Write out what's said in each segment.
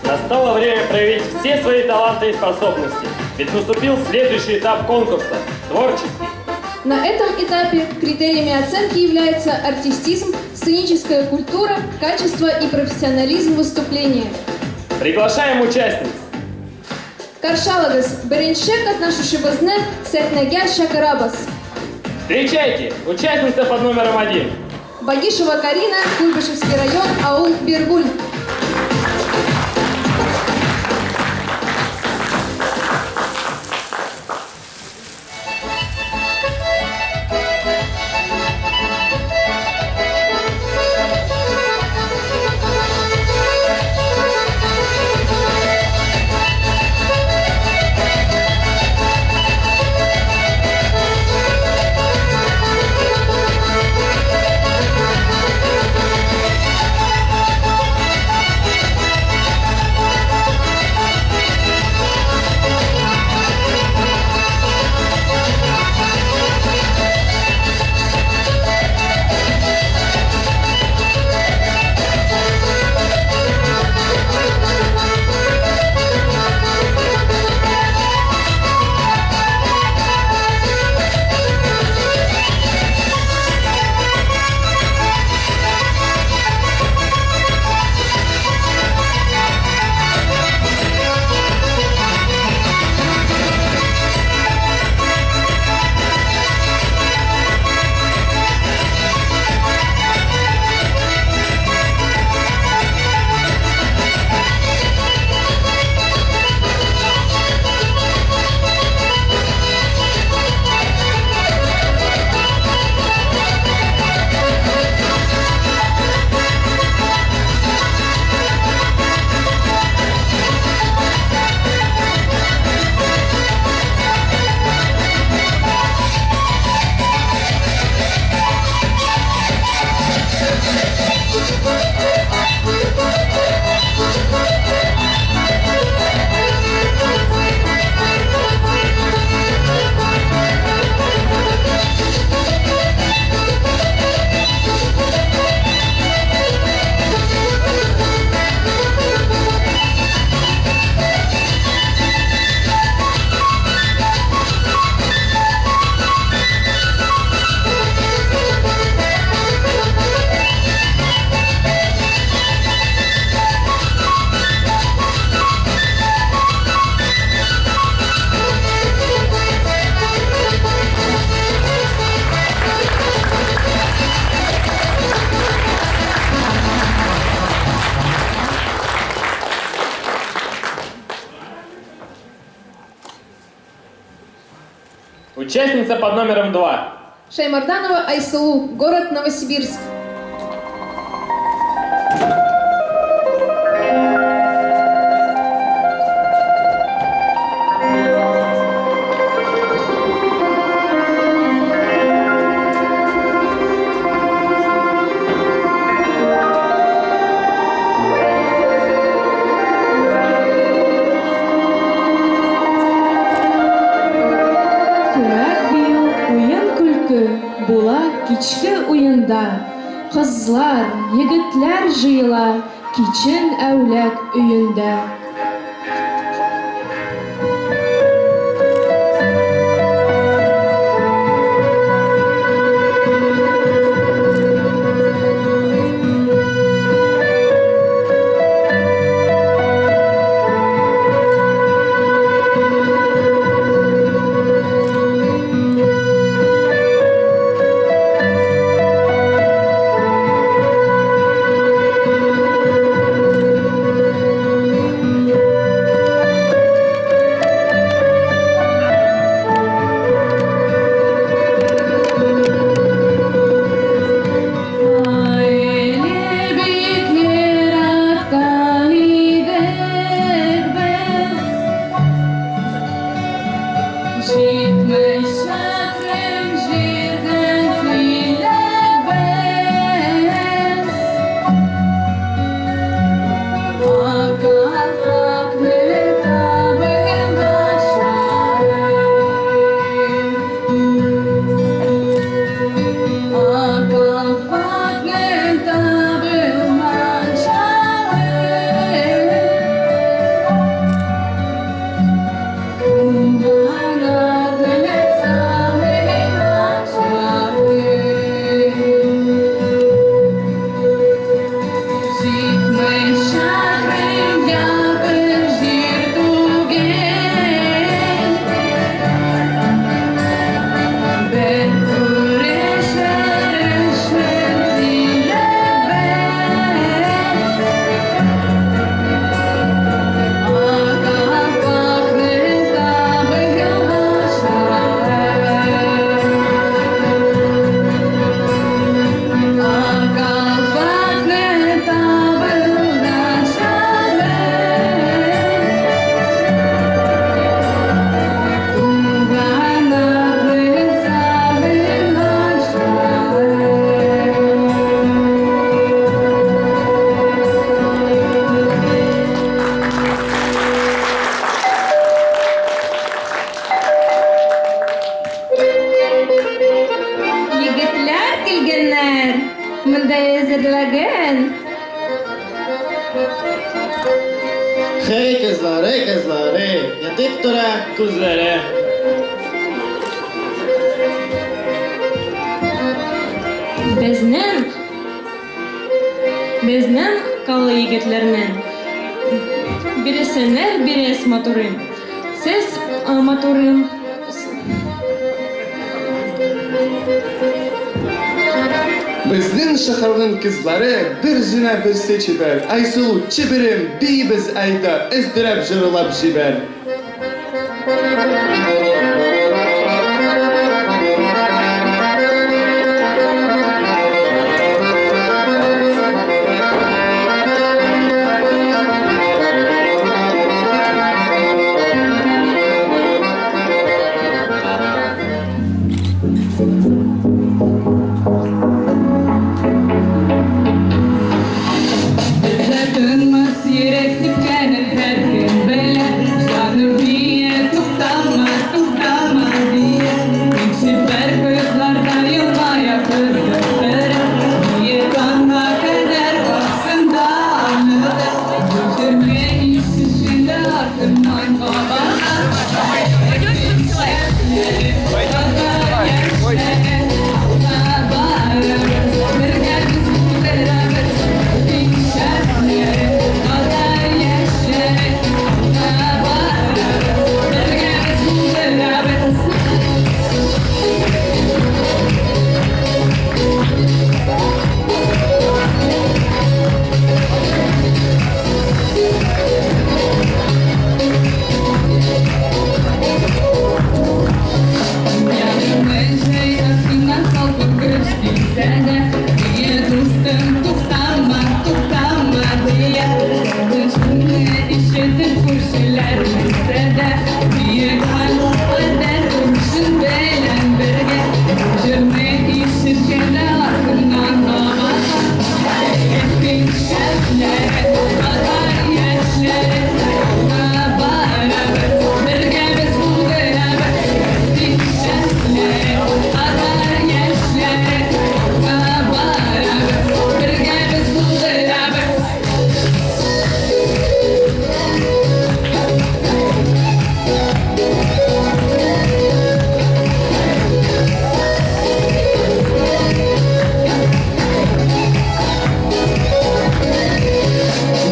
Настало время проявить все свои таланты и способности. Ведь наступил следующий этап конкурса – творческий. На этом этапе критериями оценки являются артистизм, сценическая культура, качество и профессионализм выступления. Приглашаем участниц. Каршы алыгыз, беренче катнашучыбызны сәхнәгә чакырабыз. Встречайте, участница под номером 1. Багишева Карина, Куйбышевский район, аул Бергуль. Участница под номером 2. Шаймарданова Айсылу, город Новосибирск. Күмәк бию, уен-көлке була кичке уенда. Кызлар, егетләр җыела кичен әүләк өендә. Хей, кызлар, эй, кызлар, эй, Ятып тора күзләре. Безнең Безнең калы егетләрнең Биресеннәр бирес матурым. Сез матурым. Безнең шәһәрнең кызлары бер җенә берсе чибәр. Айсылу, чибәрем, биибез әйдә, өздереп җырлап җибәр. Бездә тынмас йөрәк типкәнен һәркем белә. Җаным бия, туктама, туктама дия. Тик чибәр кызлар да елмая кызыктыра. Бие таңга кадәр аксын да аны да. Бу җырны ишетсен дә артыннан кабатла.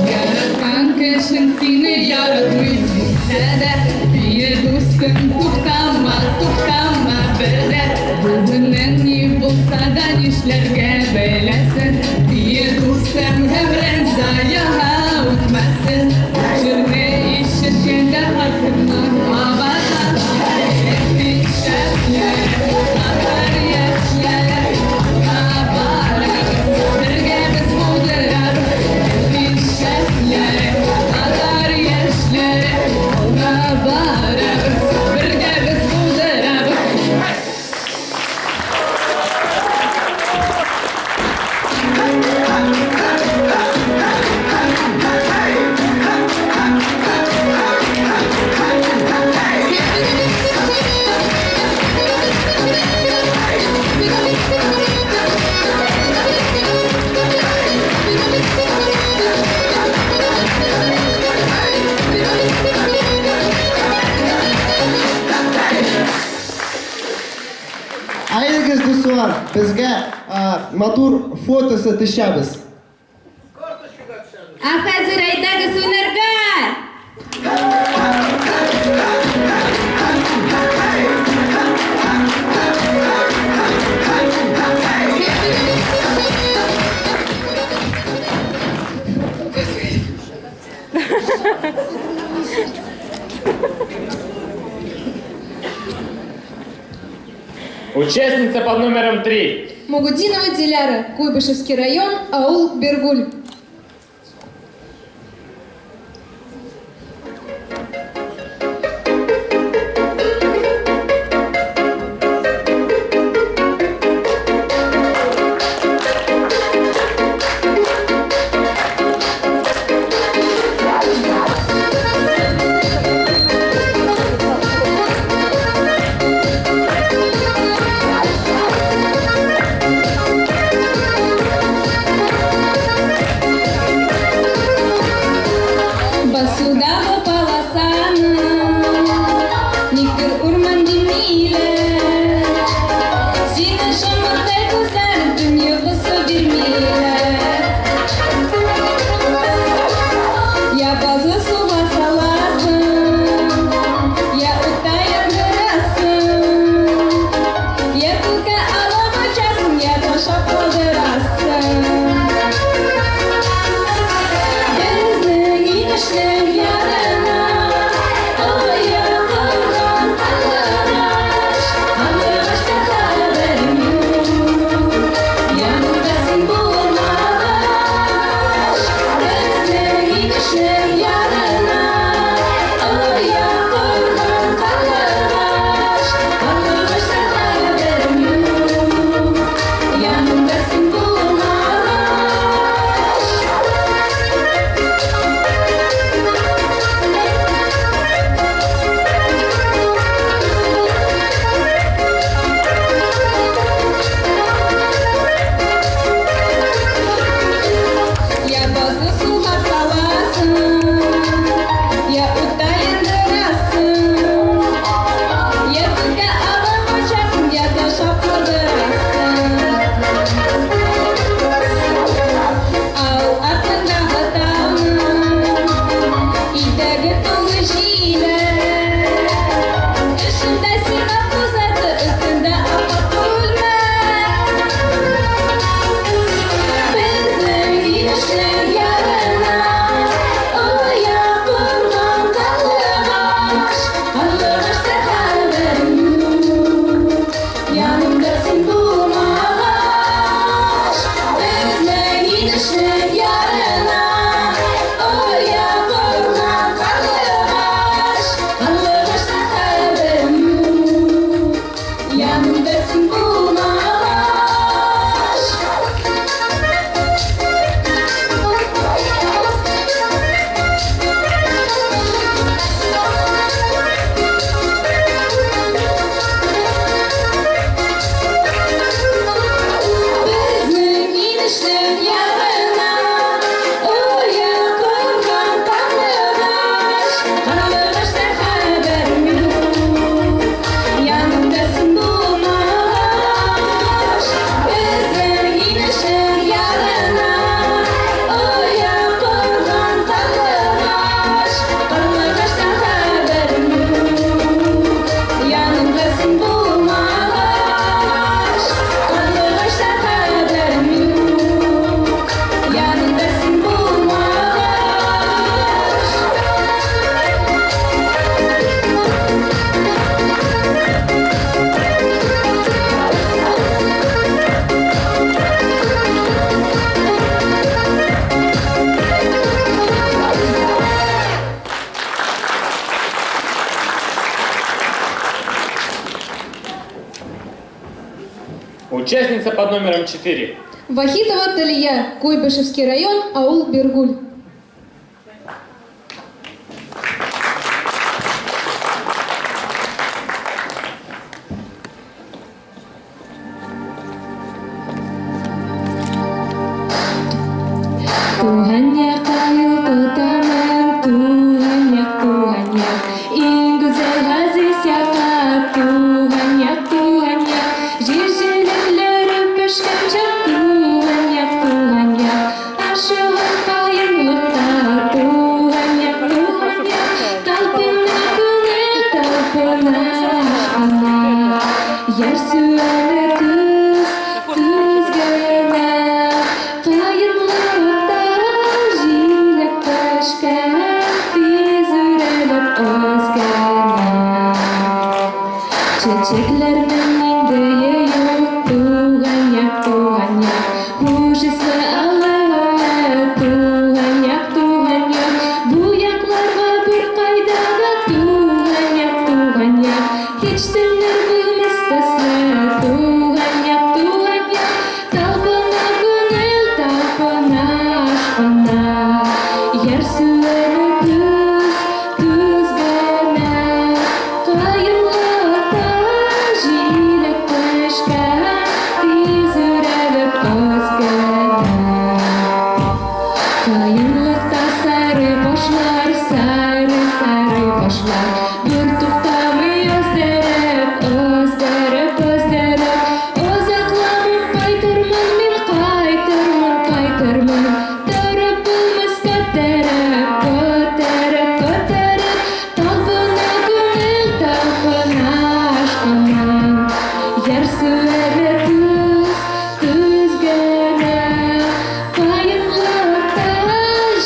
Яраткан кешең сине яратмый дисә дә, Бие дустым, туктама, туктама бер дә. Бүгеннән ни булса да нишләргә беләсең. Бие дустым, гомерең заяга үтмәсен. Җырны ишеткәндә артыңнан кабатла. Бик шәпләр, татар яшьләре, барабыз, бергә без булдырабыз. Бик шәпләр, татар яшьләре, алга барабыз, бергә без булдырабыз. Әйдәгез, дуслар, безгә матур фотосы төшәбез. Ә хәзер әйдәгез уйнарга! Участница под номером 3. Могудинова Диляра, Куйбышевский район, аул Бергуль. Участница под номером 4. Вахитова Талия, Куйбышевский район, аул Бергуль. Туган якка юл тотамын, туган як, туган як, иң гүзәл газиз якка, туган як, туган як, җир җиләкләре пешкән чак, туган як, туган як, ашыгып каенлыкка, туган як, туган як, талпына күңел, талпына ашкына, ярсуны түз, түз генә, каенлыкта җиләк пешкән, тиз үрелеп аз гына. Чәчәкләрнең индее юк, туган як, туган як, хуш исле алоэ, туган як, туган як, бу якларга беркайда да, туган як, туган як, һич төннәр булмас төсле, туган як, туган як, талпына күңел, талпына ашкына, ярсуны түз, түз генә, каенлыкта җиләк пешкән, тиз үрелеп аз генә. Каенлыкта сары башлар, сары, сары башлар, бер туктамый өздереп, өздереп, өздереп, озакламый кайтырмын мин, кайтырмын, кайтырмын, торып булмас күтәреп, күтәреп, күтәреп, талпына күңел, талпына ашкына, ярсуны түз, түз генә, каенлыкта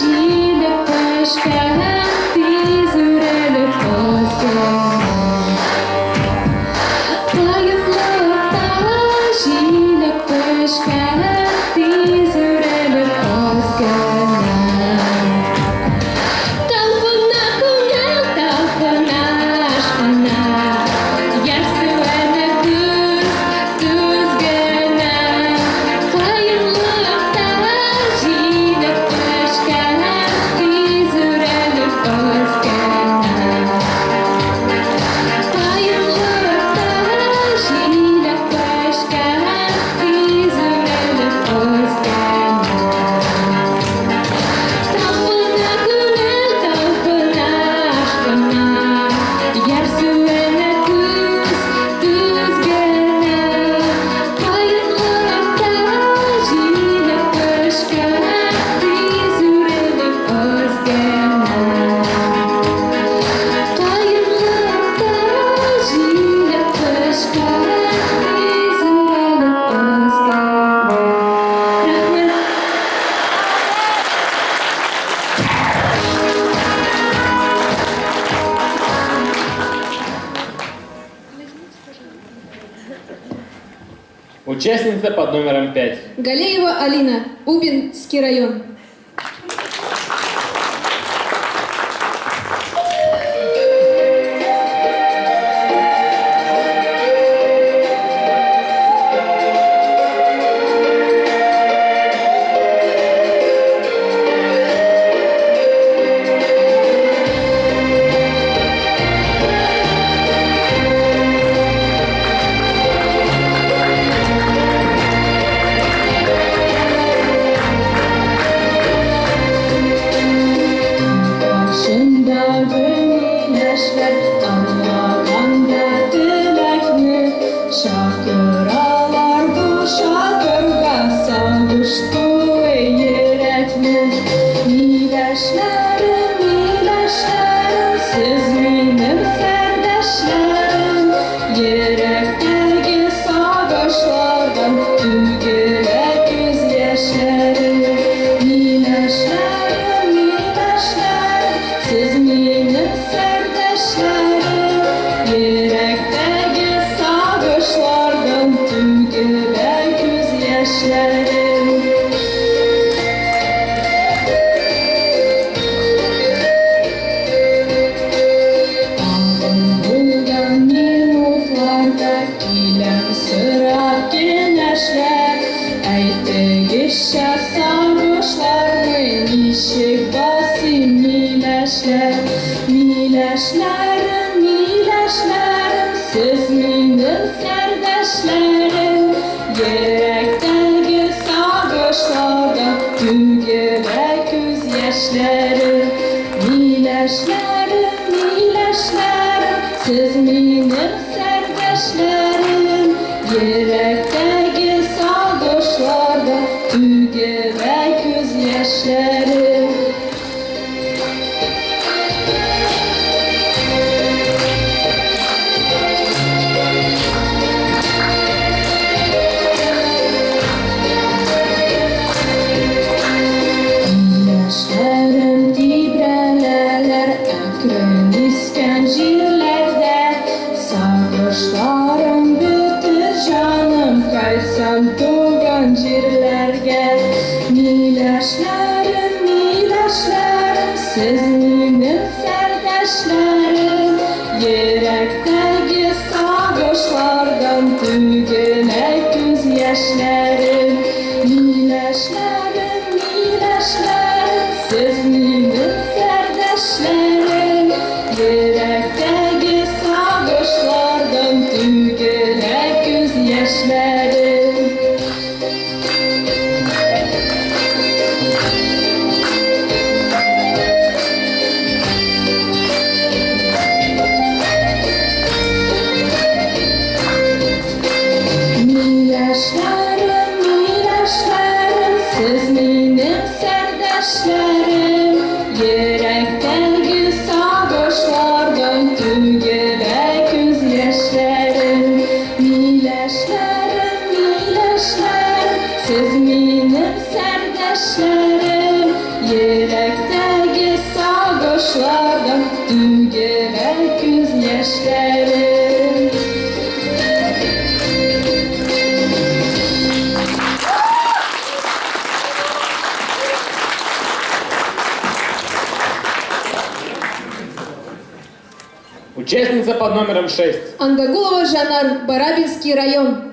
җиләк пешкән, тиз үрелеп аз генә. Каенлыкта җиләк пешкән, тиз үрелеп аз генә. Талпына күңел, талпына ашкына, ярсуны түз, түз генә. Каенлыкта җиләк пешкән, тиз үрелеп аз генә. Каенлыкта җиләк пешкән, тиз үрелеп аз генә. Талпына күңел, талпына ашкына, ярсуны түз, түз генә. Каенлыкта җиләк пешкән, тиз үрелеп аз генә. Каенлыкта җиләк пешкән, тиз үрелеп аз генә. Рәхмәт. Участница под номером 5. Галеева Алина, Убинский район. Каршымдагы миләшләр аңлаганда теләкне чакыралар бу чакырга сагыш тулы йөрәкне. Миләшләрем, миләшләрем, сез минем сердәшләрем, йөрәктәге сагышлардан түгелә күз яшьләрем. Миләшләрем, миләшләрем, сез минем сердәшләрем, йөрәктәге сагышлардан яшьләр. Миләшләрем, миләшләрем, сез минем сердәшләрем. Йөрәктәге сагышлардан түгелә күз яшьләрем. Миләшләрем, миләшләрем, сез минем сердәшләрем. Йөрәктәге сагышлардан түгелә күз яшьләрем. Миләшләрем тибрәләләр әкрен искән җилләрдә. Сагышларым бетер җаным, кайтсам туган җирләргә. Миләшләрем, миләшләрем, сез минем сердәшләрем. Йөрәктәге сагышлардан түгелә күз яшьләрем. Миләшләрем, миләшләрем, сез минем сердәшләрем. Йөрәктәге сагышлардан түгелә күз яшьләрем. Миләшләрем, миләшләрем, сез минем сердәшләрем. Йөрәктәге сагышлардан түгелә күз яшьләрем. Миләшләрем, миләшләрем, сез минем сердәшләрем. Йөрәктәге сагышлардан түгелә күз яшьләрем. Участница под номером 6. Андагулова Жанар, Барабинский район.